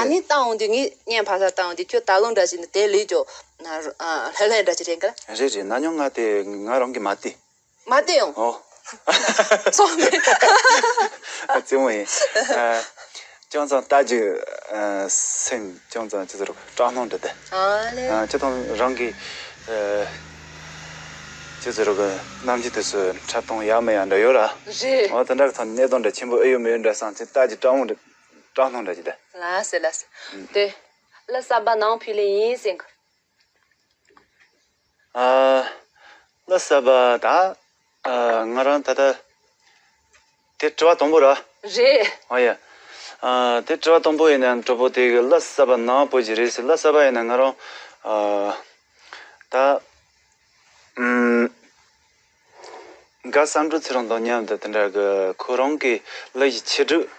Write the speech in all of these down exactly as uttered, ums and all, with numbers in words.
ངས་བཏང་འོང་དུས། ངས་བརྙན་ཕར་ཚུར་བཏང་འོང་དུས། ཁྱོད་ད་ལོ་འདྲ་ཞིག་ནི་དེ་ལས་ཀྱང་ལྷོད་ལྷོད་འདྲ་ཞིག་རེད་གི། རེད་རེད། ན་ཉོ་ང་དེ་ང་རང་གིས་མ་བལྟས། མ་བལྟས་ཡོང་། ཨོ། སོང་མེད། ཨ། རྩེད་མོ་ཡིན། ཨ། ཅུང་ཙམ་ལྟ་རྒྱུ། ཨ། སེམས་ཅུང་ཙམ་ཅི་ཟེར་དྲག་སྣང་འདྲ་དེ། ཨ་ལེ། ཨ། ཅི་དང་རང་གི། ཨ། ཅི་ཟེར་དྲག་རྣམ་འགྱུར་དེ་ཚོ་འཁྲབ་སྟོན་ཡག་མི་ཡག་འདྲ་ཡོད་ར། རེད། འོ། དེ་འདྲ་གི་ཐོག་གནས་སྟངས་འདྲ་ཆེན་པོ་ཨེ་ཡོད་མི་ཡོད་འདྲ་བསམ་ཚེ་ལྟ་རྒྱུ་སྐྲག་སྣང་འདྲ། སྐྲག་སྣང་འདྲ་ཅིག་དེ། ལགས་སེ་ལགས་སེ། ཨུམ། དེ། གླུ་གསར་པ་ནམ་ཕུད་ལེ་ཡིན་ཟེར་གི། ཨ། གླུ་གསར་པ་ད། ཨ། ང་རང་ད་ལྟ་དེ་དྲི་བ་དང་པོ་ར། རེད། ཨ་ཡ། ཨ། དེ་དྲི་བ་དང་པོ་ཡིན་ན་གྲོགས་པོ་དེ་གི་གླུ་གསར་པ་ནམ་ཕུད་ཀྱི་རེད་ཟེར། གླུ་གསར་པ་ཡིན་ན་ང་རང་། ཨ། ད། ཨུམ། དགའ་བསམ་གྲུབ་ཚེ་རིང་དང་མཉམ་དུ་དེ་འདྲ་གི་ཁོ་རང་གི་གླུ་གཞས་ཆེད་སྒྲིག་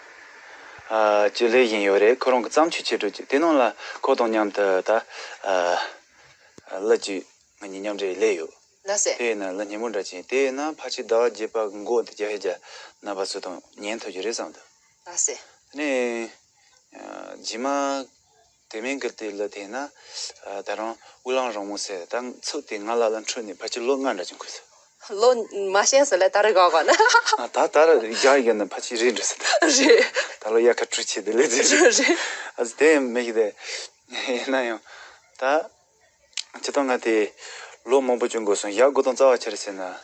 ཨ། ཅིག་ལས་བཞིན་ཡོད་རེད། ཁོ་རང་གི་བརྩམས་ཆོས་ཆེད་སྒྲིག་ཅིག་དེ་ནང་ལ་ཁོ་དང་མཉམ་དུ་ད། ཨ། གླུ་ཅིག་ང་གཉིས་མཉམ་འབྲེལ་ལས་ཡོད། ལགས་སེ། དེ་ཡིན་ན་གླུ་སྙན་མོ་འདྲ་ཅིག་དེ་ཡིན་ན་ཕལ་ཆེར་ཟླ་བ་བརྒྱད་པ་གི་འགོ་དེ་རྒྱ་ཧེ་རྒྱ་ནང་པ་ཚོ་དང་ཉན་ཐུབ་ཀྱི་རེད་བསམ་འདུག་ལགས་སེ། དེ་ནས། ཨ། རྗེས་མ་དེ་མིན་གྱི་དེ་གླུ་དེ་ན། ཨ། ད་རུང་དབུགས་ལམ་རིང་མོ་ཟེར། ད་ཚིག་དེ་ང་ལ་ལ་འཕྲོད་ནས་ཕལ་ཆེར་ལོ་ལྔ་འདྲ་ཅིག་འགོར་སོང་། ལོ་མ་ཤེས་ས་ལ་ད་རེས་ག་ག་ན། ཨ། ད་ད་རེས་རྒྱ་ཡིག་ན་ཕལ་ཆེར་རེད་འགྲོ་ས་ད། རེད། ད་ལོ་དབྱར་ཁ་དྲོད་ཆེ་དེ་ལས་དེ་རེད། རེད། ཨ་ཙི་དེ་མི་ཤེས་དེ། ཡིན་ན་ཡང་ད་ཅི་ལྟར་ང་དེ་ལོ་མང་པོ་ཅིག་འགོར་སོང་། ཡག་དགུ་དང་རྩ་བ་ཆེར་ཟེར་ན། ཨ།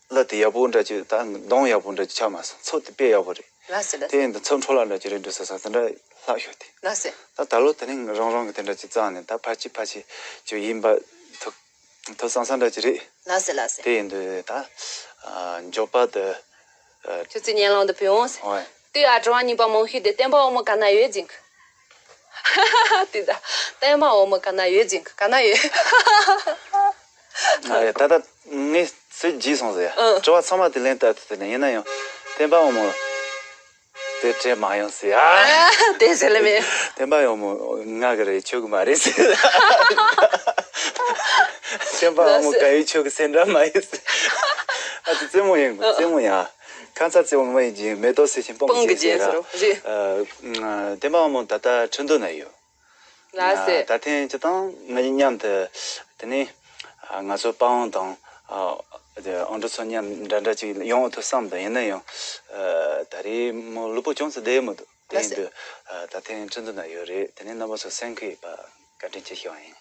གླུ་དེ་ཡག་པོ་འདྲ་ཅིག་ད་གདངས་ཡག་པོ་འདྲ་ཅིག་ཆགས་མ་སོང་། ཚིག་དེ་དཔེ་ཡག་པོ་རེད། ལགས་སེ་ལགས་སེ། དེ་ཡིན་དུས་ཚིག་འཕྲོ་བརླག་འདྲ་ཅིག་རེད་འགྲོ་ས་ས་དེ་འདྲ་ལྷག་ཤོག་དེ། ལགས་སེ། ད་ད་ལོ་དེ་ནས་རང་རང་གི་དེ་འདྲ་ཅིག་བརྩམས་ནས་ད་ཕལ་ཆེར་ཕལ་ཆེར་ཅིག་ཡིན་པ་ཐུག་ཐུག་སང་སང་འདྲ་ཅིག་རེད། ལགས་སེ་ལགས་སེ། དེ་ཡིན་དུས་ད། ཨ། མགྱོགས་པ་དུ། ཨ། ཁྱོད་ཚོའི་སྙན་ལམ་དུ་ཕུལ་འོང་ཟེར། ཨོ། དེ་ཨ་དྲི་བ་གཉིས་པ་མང་ཤོས་དེ་བསྟན་པ་དབང་མོ་ག་ན་ཡོད་ཅིང་། དེ་ད་བསྟན་པ་དབང་མོ་ག་ན་ཡོད་ཅིང་ག་ན་ཡོད། ཨ། ད་ལྟ་ངས་ཚིག་བརྗེད་སོང་ཟེར། ཨ། དྲི་བ་ཚང་མ་དེ་ལན་བཏབ་ཐུབ་ཐུབ་ནས། ཡིན་ན་ཡང་བསྟན་པ་དབང་མོ་དེ་དྲན་མ་ཡོང་ཟེར། ཨ། དེ་ཟེར་ལེ་མེད། བསྟན་པ་དབང་མོ་ང་གི་རེད། ཁྱོད་གི་མ་རེད་ཟེར། བསྟན་པ་དབང་མོ་ག་ཡོད། ཁྱོད་གི་སེམས་འདྲ་མ་ཡོད་ཟེར། ཨ་ཙི་རྩེད་མོ་ཡིན། རྩེད་མོ་ཡིན། ཨ། ཁ་མཚར་རྩེད་མོ་མ་ཡིན་གྱི་མེ་ཏོག་སེར་ཆེན་སྤང་གི་རྒྱན་ཟེར་རོ། རེད། ཨ། བསྟན་པ་དབང་མོ་ད་ལྟ་ཁྲིན་ཏུའུ་ན་ཡོད། ལགས་སེ། ད་ཐེངས་སྤྱིར་བཏང་ང་གཉིས་མཉམ་དུ་དེ་ནས་ང་ཚོ་པ་ཝང་དང་། ཨ། ཨང་ཀྲོ་ཚོ་མཉམ་འདྲ་འདྲ་ཅིག་ཡོང་ཐུབ་བསམ་འདུག་ཡིན་ན་ཡང་ད་རེས་མོ་ལུས་པོ་ཅུང་ཙམ་བདེ་མི་འདུག་དེ་ཡིན་དུས་ད་ཐེངས་ཁྲིན་ཏུའུ་ན་ཡོད་རེད། དེ་ནས་རྣམ་པ་ཚོ་སེམས་ཁུར་ཡོད་པ་བཀའ་དྲིན་ཆེ་ཞུ་བ་ཡིན།